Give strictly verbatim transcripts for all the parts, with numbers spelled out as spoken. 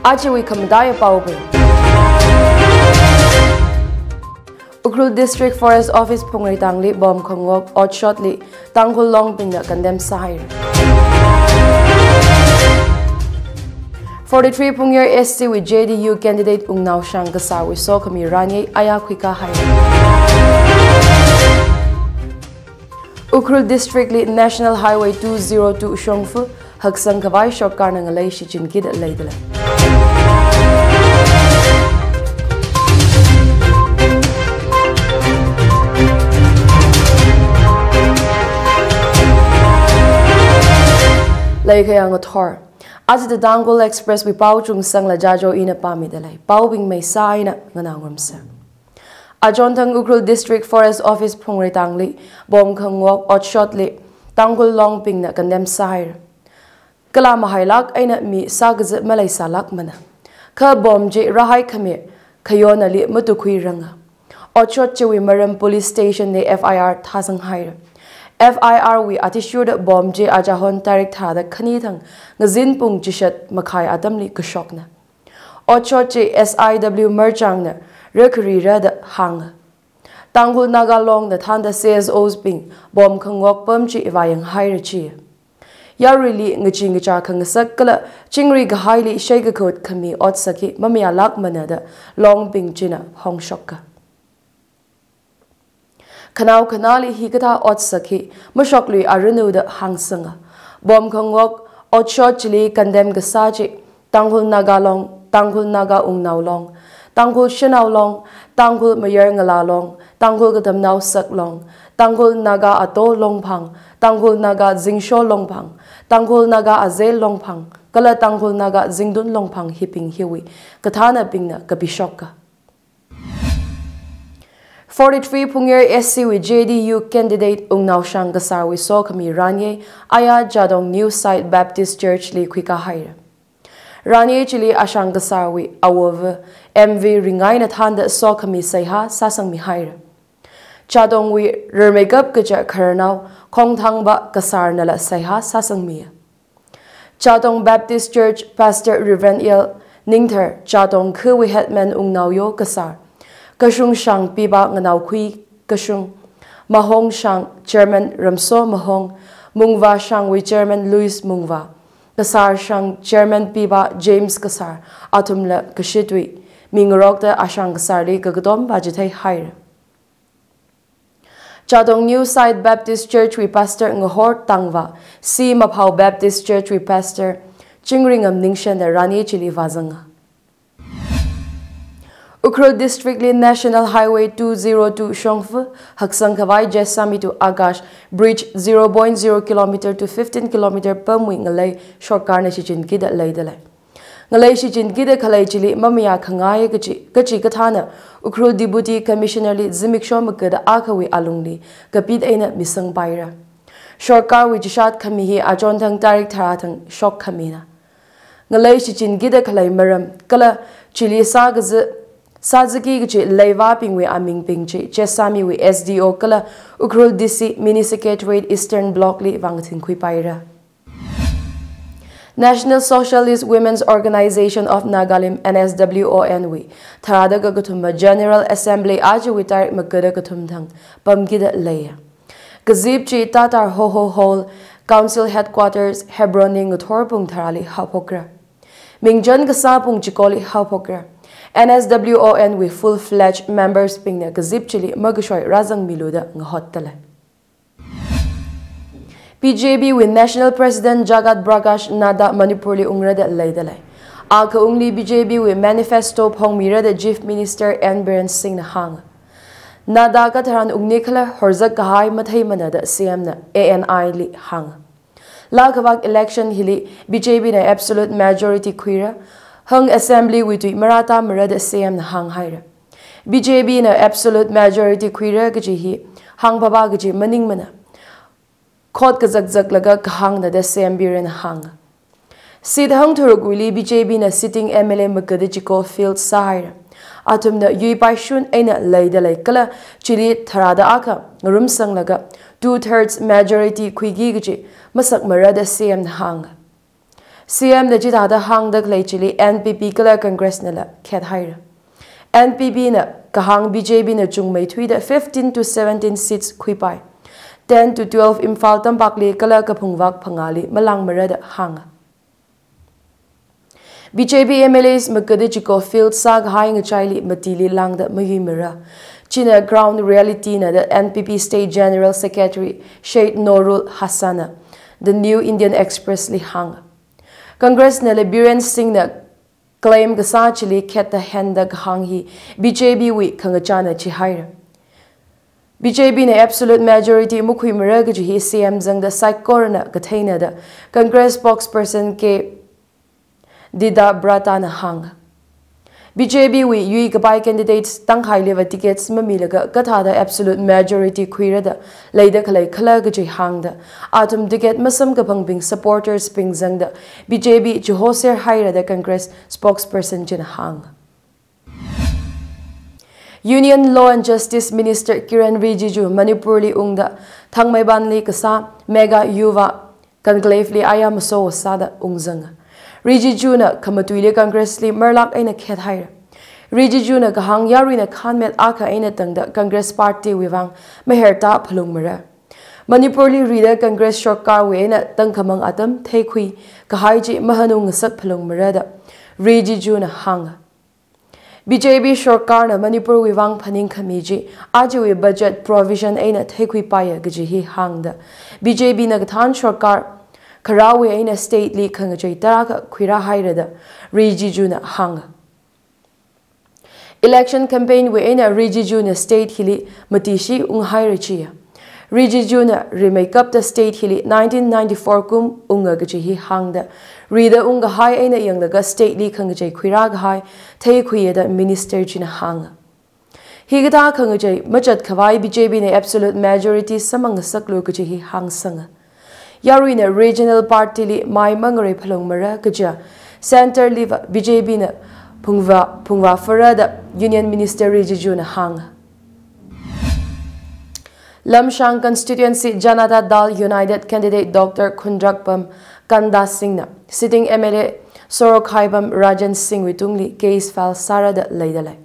Ajawui khamataiya paobing. Ukhrul District Forest Office Phungreitangli bomb khangok otshotli Tangkhul Longbingna condemn sāhaira. Forty-three Phungyar S C wui J D U candidate Wungnao Shang Kasarwui sokhami ranyei aya khuikā haira. Ukhrul District li National Highway two zero two shongfa haksang khavai sorkarna ngalei shichinkida leidalei. Leikhayang athor. Aja The Tangkhul Express wui pao chungsangla jajo ina pāmidalei. Paobing maisā eina nganāngarumsa. Achonthang Ukhrul District Forest Office Phungreitangli bomb khangok otshotli Tangkhul Longbingna condemn sāhaira. Kala mahailāk eina mi sākazip maleisālākmana. Kha bomb chi rāhaikhami khayonali matukhuiranga. Otshot chiwui maram police station li F I R thāsanghaira. F I R wui athishurda bomb chi achahon tarik tharāda khani thang ngazin pung chishat makhai atamli kashokna. Otshot chi S I W Marchangna rakharirada hānga. Tangkhul Naga Longna thānda C S Os bing bomb khangok pam chi vāyanghaira chi. Yaruili ngachee ngachā khangasak kala chingri kahaili sheikakhut khami otsak hi mamayālākmana da Longbing china hongshoka. Khanao khanāli hikathā otsak hi mashoklui aranu da hāngsanga. Bomb khangok otshot chili condemn kasā chi Tangkhul Naga Long, Tangkhul Naga Wungnao Long, Tangkhul Shanao Long, Tangkhul Mayar Ngala Long, Tangkhul Katamnao Sak Long, Tangkhul Naga Ato Longphang, Tangkhul Naga Zingsho Longphang, Tangkhul Naga Aze Longphang, kala Tangkhul Naga Zingdun Longphang hibing hiwui kathānabingna kapishoka. Forty-three Phungyar S C wui J D U candidate Wungnao Shang Kasarwui sokhami ranyei aya Jadong New Site Baptist Church li khuikā haira. Ranyei chili Ashang Kasarwui awova M V Ringaina thānda sokhami seihā sāsangmihaira. Jadongwui rarmeikap kaja khararnao Khongthangba Kasarnala seihā sāsangmiya. Jadong Baptist Church Pastor Reverend L Ningthar, Jadong khawui headman Wungnao Yo Kasar, Kashung Shang Piba Nganaokhui Kashung, Mahong Shang Chairman Ramso Mahong, Mungva Shangwui Chairman Louis Mungva, Kasar Shang Chairman Piba James Kasar, athumla kashitwui mi ngarokta Ashang Kasarli kakatom vāchitheihaira. Jadong New Site Baptist Church wui Pastor Ngahor Tangva, C Maphao Baptist Church wui Pastor Chingringam Ningshen da ranyei chili vāzanga. Ukhrul District li National Highway two zero two shongfa haksang khavai Jessami to Akash Bridge zero point zero kilometer to fifteen kilometer pamwui ngalei sorkarna shichinkida leidalei. Ngalei shichinkida khalei chili mamayā khangai kachi, kachikathāna Ukhrul Deputy Commissioner li zimiksho makada akhawui alungli kapit eina misangpaira. Sorkarwui chishat khami hi achonthang tarik tharā thang shokkhamina. Ngalei shichinkida khalei maram kala chili sākaza, sāzaki kachi leivābingwui amingbing chi Jessamiwui S D O kala Ukhrul D C Mini Secretariat Eastern Block li vāngathinkhuipaira. National Socialist Women's Organization of Nagalim, N S W O N wui tharāda kakathuma General Assembly ajawui tarik makada kathum thang pamkida leiya. Kazip chi Tatar Hoho Hall, Council Headquarters, Hebron li ngathor pung tharāli haophokra. Mingchan kasā pung chikoli haophokra. N S W O N wui full-fledged members bingna kazip chili makashoi rāzangmilu da ngahotdalei. B J P wui National President Jagat Prakash Nadda Manipur li ungra da leidalei. Akha ungli B J P wui manifesto phongmira da Chief Minister N Biren Singh na hānga. Nadda katharan ungni khala horzak kahai matheimana da C M na A N I li hānga. Laa kavak election hili B J P na absolute majority khuira, hang assembly wui tui marātāmara da C M na hānghaira. B J P na absolute majority khuira kaji hi hāngphāphā kaji maningmana. Khot kazakzaklaga kahāngna da C M Biren na hānga. Seat hangtharukwuili B J P na sitting M L A makada chiko field sāhaira. Athumna yuipaishun eina leidalei kala chili tharāda akha ngarumsanglaga two-thirds majority khuiki kaji masakmara da C M na hānga. C M na chithāda hāngda khalei chili N P P kala Congress nala khethaira. N P P na kahāng B J P na chungmeithuida fifteen to seventeen seats khuipai. Ten to twelve Imphal tampakli kala kaphungvak phangāli malangmara da hānga. B J P M L As makada chiko field sākahai ngachaili matili lāngda mayuimara. China ground reality na da N P P State General Secretary Sheikh Noorul Hassan na The New Indian Express li hānga. Congress nala Biren Singh na claim kasā chili khetta henda kahāng hi B J P wui khangachāna chihaira. B J P na absolute majority makhuimara kaji hi C M zangda saikorana katheina da Congress spokesperson K Didabrata na hānga. B J P wui yuikapai candidates tangkhailiva tickets mamilaga kathāda absolute majority khuira da leida khalei khala kaji hāngda, athum ticket masamkaphangbing supporters bing zangda B J P chihoser haira da Congress spokesperson china hānga. Union Law and Justice Minister Kiren Rijiju Manipur li ungda Thangmeibanli kasā Mega Yuva Conclave li aya maso sāda ungzanga. Rijiju na khamatuili Congress li marlak eina khethaira. Rijiju na kahāng yaruina khanmet akha eina tangda Congress Party wui vang maherta phalungmara. Manipur li rida Congress sorkar wui eina tangkhamang atam theikhui kahai chi mahanung ngasak phalungmara da Rijiju na hānga. B J P sorkar na Manipur wui vang phaningkhami chi achiwui budget provision eina theikhuipaiya kaji hi hāngda, B J P na kathān sorkar kharāwui eina state li khangachei tarākha khuirāhaira da Rijiju na hānga. Election campaign wui eina Rijiju na state hili matishi unghaira chiya. Rijiju na rimeikapta state hili nineteen ninety-four kum unga kaji hi hāngda, rida ungkahai eina yanglaga state li khangachei khuirākahai theikhuiya da minister china hānga. Hikathā khangachei machatkhavai B J P na absolute majority samang ngasaklu kaji hi hāngsanga. Yaruina regional party li mai mangarei phalungmara kaja, center liva B J P na phungvā, phungvā phara da Union Minister Rijiju na hānga. Lamshang Constituency Janata Dal United candidate Doctor Khundrakpam Kanbasing na sitting M L A Sorokhaibam Rajan Singh wui tungli case file sāra da leida lei.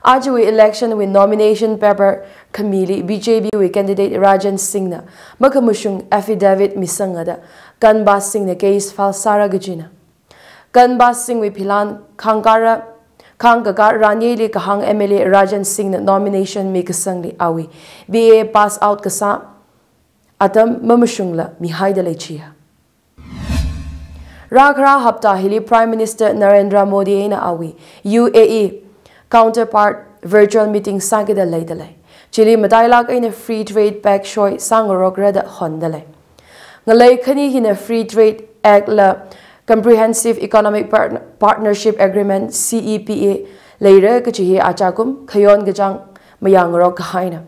Achiwui election wui nomination paper khamili B J P wui candidate Rajan Singh na makhamashung affidavit misanga da Kanbasing na case file sāra kajina. Kanbasing wui philan khangkara, khangkaka Ranyeili kahāng M L A Rajan Singh na nomination mikasangli awui B A pass out kasā atam mamashungla mihaida lei chiya. Rākhara hapta hili Prime Minister Narendra Modi eina awui U A E counterpart virtual meeting sākida leida lei. Chili matailak eina free trade pact shoi sāngarokra da honda lei. Ngalei khani hina Free Trade Act la Comprehensive Economic Partner-, Partnership Agreement, C E P A, leira kaji hi achakum khayon kachang mayāngarok kahaina.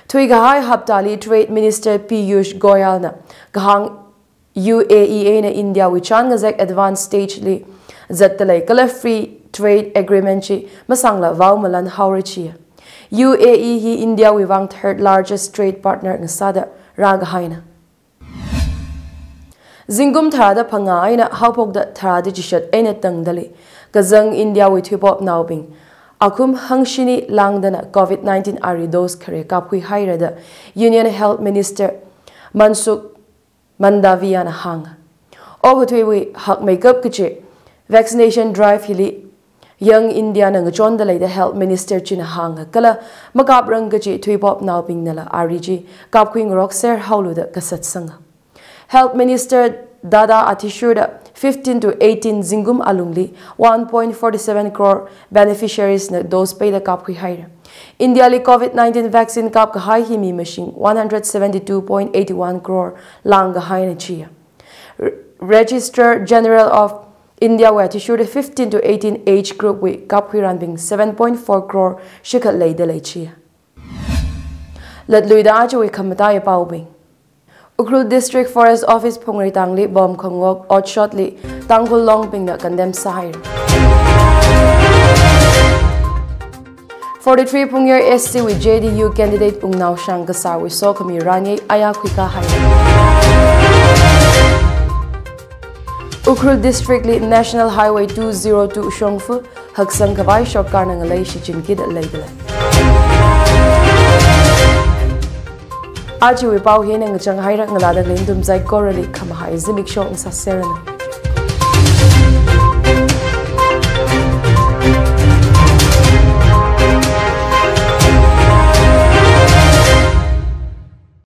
Thuikahai haptali Trade Minister Piyush Goyal na kahāng U A E eina India wui chān ngazek advance stage li zatda lei kala Free Trade Agreement chi masangla vao malan haora chiya. U A E hi India wui vang third largest trade partner ngasāda rākahaina. Zingkum tharāda phangā eina haophokda tharāda chishat eina tangdali kazang India wui thuipopnaobing akhum hangshini lāngdana COVID nineteen ari dose khare kapkhuihaira da Union Health Minister Mansukh Mandaviya na hānga. Okathuiwui hakmeikap kachi vaccination drive hili Young India na ngachonda lei da Health Minister china hānga kala makaprang kachi thuipopnaobingnala ari chi kapkhui ngarokser haolu da kasatsanga. Health Minister Dada Athishur da fifteen to eighteen zingkum alungli one point four seven crore beneficiaries na dose peida kapkhuihaira. India li COVID nineteen vaccine kapkahai hi mi mashing one hundred seventy-two point eight one crore lāngkahaina chiya. Re-, Registrar General of India wui athishurda fifteen to eighteen age group wui kapkhuiranbing seven point four crore shikhat leida lei chiya. Latluida achiwui khamataiya paobing. Ukhrul District Forest Office Phungreitangli bomb khangok otshotli Tangkhul Longbingna condemn sāhaira. Forty-three Phungyar S C wui J D U candidate Wungnaoshang Kasarwui sokhami Ranyei aya khuikahai. Ukhrul District li National Highway two zero two shongfa haksang khavai shortcut na ngalei shichinkida leidalei. Ajawui pao hi eina ngachang haira, ngalāda ngalei nathum saikorali khamahai zimiksho ngasāseranu.